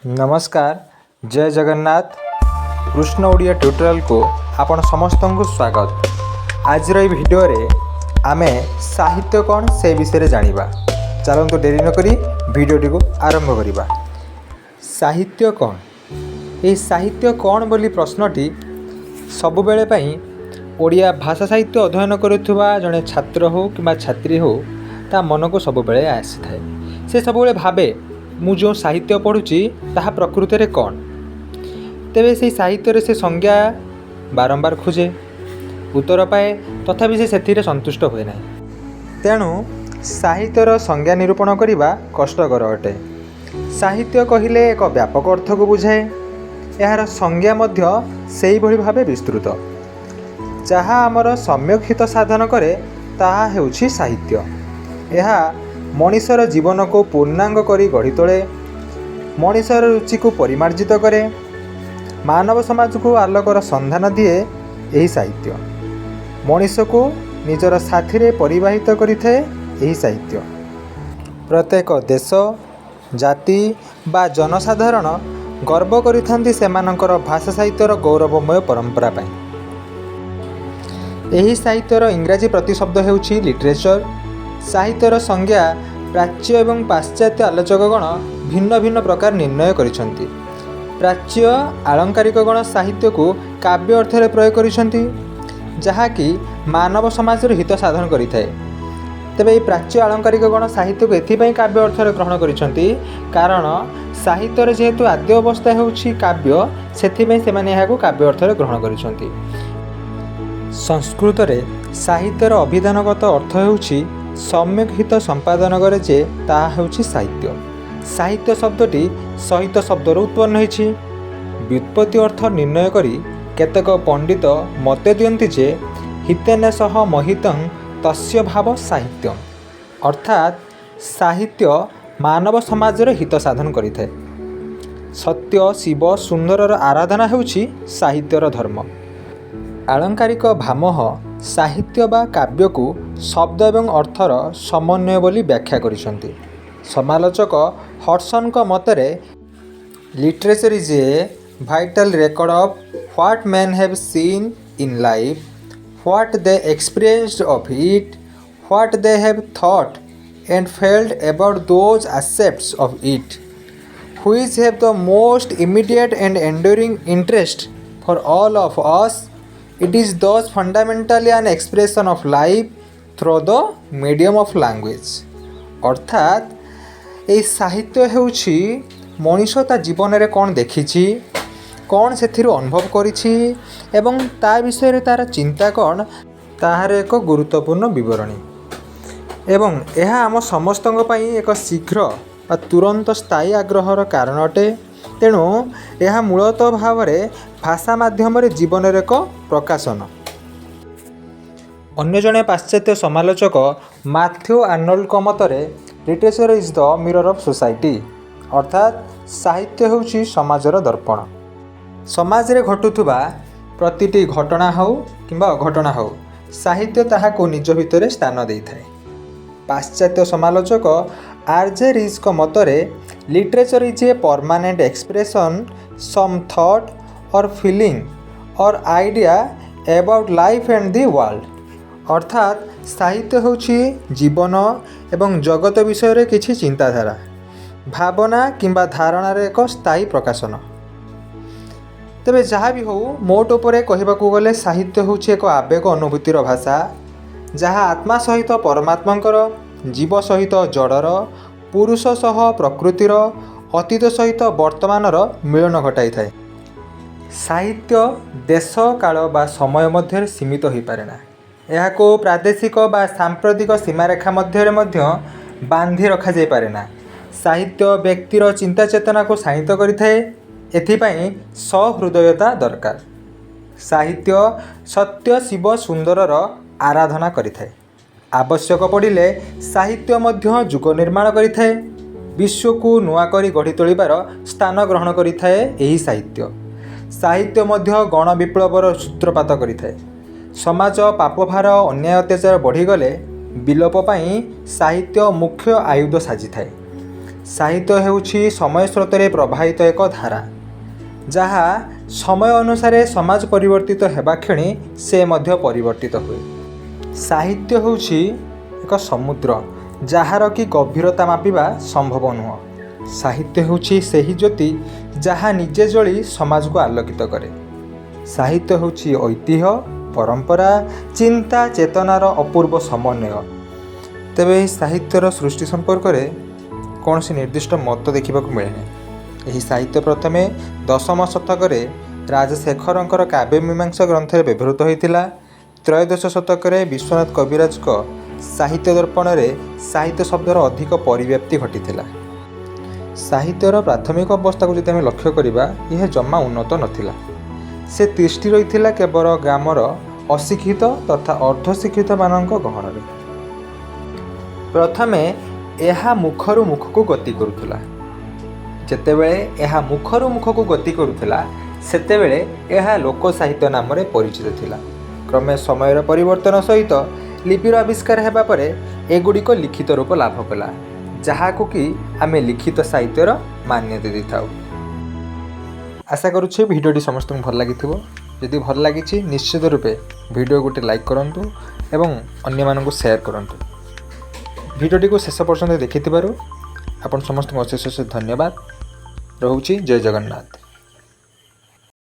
ନମସ୍କାର, ଜୟ ଜଗନ୍ନାଥ। କୃଷ୍ଣ ଓଡ଼ିଆ ଟ୍ୟୁଟୋରିଆଲକୁ ଆପଣ ସମସ୍ତଙ୍କୁ ସ୍ୱାଗତ। ଆଜିର ଏହି ଭିଡ଼ିଓରେ ଆମେ ସାହିତ୍ୟ କ'ଣ, ସେ ବିଷୟରେ ଜାଣିବା। ଚାଲନ୍ତୁ, ଡେରି ନକରି ଭିଡ଼ିଓଟିକୁ ଆରମ୍ଭ କରିବା। ସାହିତ୍ୟ କ'ଣ? ଏହି ସାହିତ୍ୟ କ'ଣ ବୋଲି ପ୍ରଶ୍ନଟି ସବୁବେଳେ ପାଇଁ ଓଡ଼ିଆ ଭାଷା ସାହିତ୍ୟ ଅଧ୍ୟୟନ କରୁଥିବା ଜଣେ ଛାତ୍ର ହେଉ କିମ୍ବା ଛାତ୍ରୀ ହେଉ, ତା ମନକୁ ସବୁବେଳେ ଆସିଥାଏ। ସେ ସବୁବେଳେ ଭାବେ, ମୁଁ ଯେଉଁ ସାହିତ୍ୟ ପଢ଼ୁଛି ତାହା ପ୍ରକୃତରେ କ'ଣ? ତେବେ ସେଇ ସାହିତ୍ୟରେ ସେ ସଂଜ୍ଞା ବାରମ୍ବାର ଖୋଜେ, ଉତ୍ତର ପାଏ, ତଥାପି ସେ ସେଥିରେ ସନ୍ତୁଷ୍ଟ ହୁଏ ନାହିଁ। ତେଣୁ ସାହିତ୍ୟର ସଂଜ୍ଞା ନିରୂପଣ କରିବା କଷ୍ଟକର ଅଟେ। ସାହିତ୍ୟ କହିଲେ ଏକ ବ୍ୟାପକ ଅର୍ଥକୁ ବୁଝାଏ। ଏହାର ସଂଜ୍ଞା ମଧ୍ୟ ସେହିଭଳି ଭାବେ ବିସ୍ତୃତ। ଯାହା ଆମର ସମ୍ୟକ ହିତ ସାଧନ କରେ, ତାହା ହେଉଛି ସାହିତ୍ୟ। ଏହା ମଣିଷର ଜୀବନକୁ ପୂର୍ଣ୍ଣାଙ୍ଗ କରି ଗଢ଼ି ତୋଳେ, ମଣିଷର ରୁଚିକୁ ପରିମାର୍ଜିତ କରେ, ମାନବ ସମାଜକୁ ଆଲୋକର ସନ୍ଧାନ ଦିଏ। ଏହି ସାହିତ୍ୟ ମଣିଷକୁ ନିଜର ସାଥିରେ ପରିବାହିତ କରିଥାଏ। ଏହି ସାହିତ୍ୟ ପ୍ରତ୍ୟେକ ଦେଶ, ଜାତି ବା ଜନସାଧାରଣ ଗର୍ବ କରିଥାନ୍ତି ସେମାନଙ୍କର ଭାଷା ସାହିତ୍ୟର ଗୌରବମୟ ପରମ୍ପରା ପାଇଁ। ଏହି ସାହିତ୍ୟର ଇଂରାଜୀ ପ୍ରତିଶବ୍ଦ ହେଉଛି ଲିଟରେଚର। ସାହିତ୍ୟର ସଂଜ୍ଞା ପ୍ରାଚ୍ୟ ଏବଂ ପାଶ୍ଚାତ୍ୟ ଆଲୋଚକଗଣ ଭିନ୍ନ ଭିନ୍ନ ପ୍ରକାର ନିର୍ଣ୍ଣୟ କରିଛନ୍ତି। ପ୍ରାଚ୍ୟ ଆଳଙ୍କାରିକଗଣ ସାହିତ୍ୟକୁ କାବ୍ୟ ଅର୍ଥରେ ପ୍ରୟୋଗ କରିଛନ୍ତି, ଯାହାକି ମାନବ ସମାଜର ହିତ ସାଧନ କରିଥାଏ। ତେବେ ଏହି ପ୍ରାଚ୍ୟ ଆଳଙ୍କାରିକଗଣ ସାହିତ୍ୟକୁ ଏଥିପାଇଁ କାବ୍ୟ ଅର୍ଥରେ ଗ୍ରହଣ କରିଛନ୍ତି, କାରଣ ସାହିତ୍ୟର ଯେହେତୁ ଆଦ୍ୟ ଅବସ୍ଥା ହେଉଛି କାବ୍ୟ, ସେଥିପାଇଁ ସେମାନେ ଏହାକୁ କାବ୍ୟ ଅର୍ଥରେ ଗ୍ରହଣ କରିଛନ୍ତି। ସଂସ୍କୃତରେ ସାହିତ୍ୟର ଅଭିଧାନଗତ ଅର୍ଥ ହେଉଛି, ସମ୍ୟକ ହିତ ସମ୍ପାଦନ କରେ ଯେ, ତାହା ହେଉଛି ସାହିତ୍ୟ। ସାହିତ୍ୟ ଶବ୍ଦଟି ସହିତ ଶବ୍ଦରୁ ଉତ୍ପନ୍ନ ହୋଇଛି। ବ୍ୟୁତ୍ପତ୍ତି ଅର୍ଥ ନିର୍ଣ୍ଣୟ କରି କେତେକ ପଣ୍ଡିତ ମତ ଦିଅନ୍ତି ଯେ, ହିତେନ ସହ ମହିତଂ ତସ୍ୟ ଭାବ ସାହିତ୍ୟଂ, ଅର୍ଥାତ୍ ସାହିତ୍ୟ ମାନବ ସମାଜର ହିତ ସାଧନ କରିଥାଏ। ସତ୍ୟ, ଶିବ, ସୁନ୍ଦରର ଆରାଧନା ହେଉଛି ସାହିତ୍ୟର ଧର୍ମ। ଆଳଙ୍କାରିକ ଭାମହ ସାହିତ୍ୟ ବା କାବ୍ୟକୁ ଶବ୍ଦ ଏବଂ ଅର୍ଥର ସମନ୍ୱୟ ବୋଲି ବ୍ୟାଖ୍ୟା କରିଛନ୍ତି। ସମାଲୋଚକ ହଡସନଙ୍କ ମତରେ, "Literature is a vital record of what men have seen in life, what they experienced of it, what they have thought and felt about those aspects of it which have the most immediate and enduring interest for all of us. It is thus fundamentally an expression of life through the medium of language." ଅର୍ଥାତ୍ ଏହି ସାହିତ୍ୟ ହେଉଛି ମଣିଷ ତା ଜୀବନରେ କ'ଣ ଦେଖିଛି, କ'ଣ ସେଥିରୁ ଅନୁଭବ କରିଛି ଏବଂ ତା ବିଷୟରେ ତା'ର ଚିନ୍ତା କ'ଣ, ତାହାର ଏକ ଗୁରୁତ୍ୱପୂର୍ଣ୍ଣ ବିବରଣୀ ଏବଂ ଏହା ଆମ ସମସ୍ତଙ୍କ ପାଇଁ ଏକ ଶୀଘ୍ର ବା ତୁରନ୍ତ ସ୍ଥାୟୀ ଆଗ୍ରହର କାରଣ ଅଟେ। ତେଣୁ ଏହା ମୂଳତଃ ଭାବରେ ଭାଷା ମାଧ୍ୟମରେ ଜୀବନର ଏକ ପ୍ରକାଶନ। ଅନ୍ୟ ଜଣେ ପାଶ୍ଚାତ୍ୟ ସମାଲୋଚକ ମାଥ୍ୟୁ ଆର୍ନୋଲ୍ଡଙ୍କ ମତରେ, "Literature is the mirror of society." ଅର୍ଥାତ୍ ସାହିତ୍ୟ ହେଉଛି ସମାଜର ଦର୍ପଣ। ସମାଜରେ ଘଟୁଥିବା ପ୍ରତିଟି ଘଟଣା ହେଉ କିମ୍ବା ଅଘଟଣା ହେଉ, ସାହିତ୍ୟ ତାହାକୁ ନିଜ ଭିତରେ ସ୍ଥାନ ଦେଇଥାଏ। ପାଶ୍ଚାତ୍ୟ ସମାଲୋଚକ ଆର୍ ଜେ ରିଜ୍ଙ୍କ ମତରେ, "Literature is a permanent expression some thought or feeling or idea about life and the world." ଅର୍ଥାତ୍ ସାହିତ୍ୟ ହେଉଛି ଜୀବନ ଏବଂ ଜଗତ ବିଷୟରେ କିଛି ଚିନ୍ତାଧାରା, ଭାବନା କିମ୍ବା ଧାରଣାର ଏକ ସ୍ଥାୟୀ ପ୍ରକାଶନ। ତେବେ ଯାହା ବି ହେଉ, ମୋଟ ଉପରେ କହିବାକୁ ଗଲେ ସାହିତ୍ୟ ହେଉଛି ଏକ ଆବେଗ ଅନୁଭୂତିର ଭାଷା, ଯାହା ଆତ୍ମା ସହିତ ପରମାତ୍ମାଙ୍କର, ଜୀବ ସହିତ ଜଡ଼ର, ପୁରୁଷ ସହ ପ୍ରକୃତିର, ଅତୀତ ସହିତ ବର୍ତ୍ତମାନର ମିଳନ ଘଟାଇଥାଏ। ସାହିତ୍ୟ ଦେଶ, କାଳ ବା ସମୟ ମଧ୍ୟରେ ସୀମିତ ହୋଇପାରେ ନା। ଏହାକୁ ପ୍ରାଦେଶିକ ବା ସାମ୍ପ୍ରତିକ ସୀମାରେଖା ମଧ୍ୟରେ ମଧ୍ୟ ବାନ୍ଧି ରଖାଯାଇପାରେ ନା। ସାହିତ୍ୟ ବ୍ୟକ୍ତିର ଚିନ୍ତା ଚେତନାକୁ ଶାଣିତ କରିଥାଏ। ଏଥିପାଇଁ ସହୃଦୟତା ଦରକାର। ସାହିତ୍ୟ ସତ୍ୟ, ଶିବ, ସୁନ୍ଦରର ଆରାଧନା କରିଥାଏ। ଆବଶ୍ୟକ ପଡ଼ିଲେ ସାହିତ୍ୟ ମଧ୍ୟ ଯୁଗ ନିର୍ମାଣ କରିଥାଏ। ବିଶ୍ୱକୁ ନୂଆ କରି ଗଢ଼ି ତୋଳିବାର ସ୍ଥାନ ଗ୍ରହଣ କରିଥାଏ ଏହି ସାହିତ୍ୟ। ସାହିତ୍ୟ ମଧ୍ୟ ଗଣବିପ୍ଳବର ସୂତ୍ରପାତ କରିଥାଏ। ସମାଜ ପାପଭାର, ଅନ୍ୟାୟ, ଅତ୍ୟାଚାର ବଢ଼ିଗଲେ ବିଲୋପ ପାଇଁ ସାହିତ୍ୟ ମୁଖ୍ୟ ଆୟୁଧ ସାଜିଥାଏ। ସାହିତ୍ୟ ହେଉଛି ସମୟ ସ୍ରୋତରେ ପ୍ରବାହିତ ଏକ ଧାରା, ଯାହା ସମୟ ଅନୁସାରେ ସମାଜ ପରିବର୍ତ୍ତିତ ହେବା କ୍ଷଣି ସେ ମଧ୍ୟ ପରିବର୍ତ୍ତିତ ହୁଏ। ସାହିତ୍ୟ ହେଉଛି ଏକ ସମୁଦ୍ର, ଯାହାର କି ଗଭୀରତା ମାପିବା ସମ୍ଭବ ନୁହଁ। ସାହିତ୍ୟ ହେଉଛି ସେହି ଜ୍ୟୋତି, ଯାହା ନିଜେ ଜଳି ସମାଜକୁ ଆଲୋକିତ କରେ। ସାହିତ୍ୟ ହେଉଛି ଐତିହ୍ୟ, ପରମ୍ପରା, ଚିନ୍ତା ଚେତନାର ଅପୂର୍ବ ସମନ୍ୱୟ। ତେବେ ଏହି ସାହିତ୍ୟର ସୃଷ୍ଟି ସମ୍ପର୍କରେ କୌଣସି ନିର୍ଦ୍ଦିଷ୍ଟ ମତ ଦେଖିବାକୁ ମିଳେନି। ଏହି ସାହିତ୍ୟ ପ୍ରଥମେ ଦଶମ ଶତକରେ ରାଜଶେଖରଙ୍କର କାବ୍ୟମୀମାଂସା ଗ୍ରନ୍ଥରେ ବ୍ୟବହୃତ ହୋଇଥିଲା। ତ୍ରୟୋଦଶ ଶତକରେ ବିଶ୍ୱନାଥ କବିରାଜଙ୍କ ସାହିତ୍ୟ ଦର୍ପଣରେ ସାହିତ୍ୟ ଶବ୍ଦର ଅଧିକ ପରିବ୍ୟାପ୍ତି ଘଟିଥିଲା। ସାହିତ୍ୟର ପ୍ରାଥମିକ ଅବସ୍ଥାକୁ ଯଦି ଆମେ ଲକ୍ଷ୍ୟ କରିବା, ଏହା ଜମା ଉନ୍ନତ ନଥିଲା। ସେ ତିଷ୍ଠି ରହିଥିଲା କେବଳ ଗ୍ରାମର ଅଶିକ୍ଷିତ ତଥା ଅର୍ଦ୍ଧଶିକ୍ଷିତମାନଙ୍କ ଗହଣରେ। ପ୍ରଥମେ ଏହା ମୁଖରୁ ମୁଖକୁ ଗତି କରୁଥିଲା। ଯେତେବେଳେ ଏହା ମୁଖରୁ ମୁଖକୁ ଗତି କରୁଥିଲା, ସେତେବେଳେ ଏହା ଲୋକ ସାହିତ୍ୟ ନାମରେ ପରିଚିତ ଥିଲା। କ୍ରମେ ସମୟର ପରିବର୍ତ୍ତନ ସହିତ ଲିପିର ଆବିଷ୍କାର ହେବା ପରେ ଏଗୁଡ଼ିକ ଲିଖିତ ରୂପ ଲାଭ କଲା, ଯାହାକୁ କି ଆମେ ଲିଖିତ ସାହିତ୍ୟର ମାନ୍ୟତା ଦେଇଥାଉ। ଆଶା କରୁଛି ଭିଡ଼ିଓଟି ସମସ୍ତଙ୍କୁ ଭଲ ଲାଗିଥିବ। ଯଦି ଭଲ ଲାଗିଛି, ନିଶ୍ଚିତ ରୂପେ ଭିଡ଼ିଓ ଗୋଟେ ଲାଇକ୍ କରନ୍ତୁ ଏବଂ ଅନ୍ୟମାନଙ୍କୁ ସେୟାର କରନ୍ତୁ। ଭିଡ଼ିଓଟିକୁ ଶେଷ ପର୍ଯ୍ୟନ୍ତ ଦେଖିଥିବାରୁ ଆପଣ ସମସ୍ତଙ୍କୁ ଅଶେଷ ଅଶେଷ ଧନ୍ୟବାଦ। ରହୁଛି, ଜୟ ଜଗନ୍ନାଥ।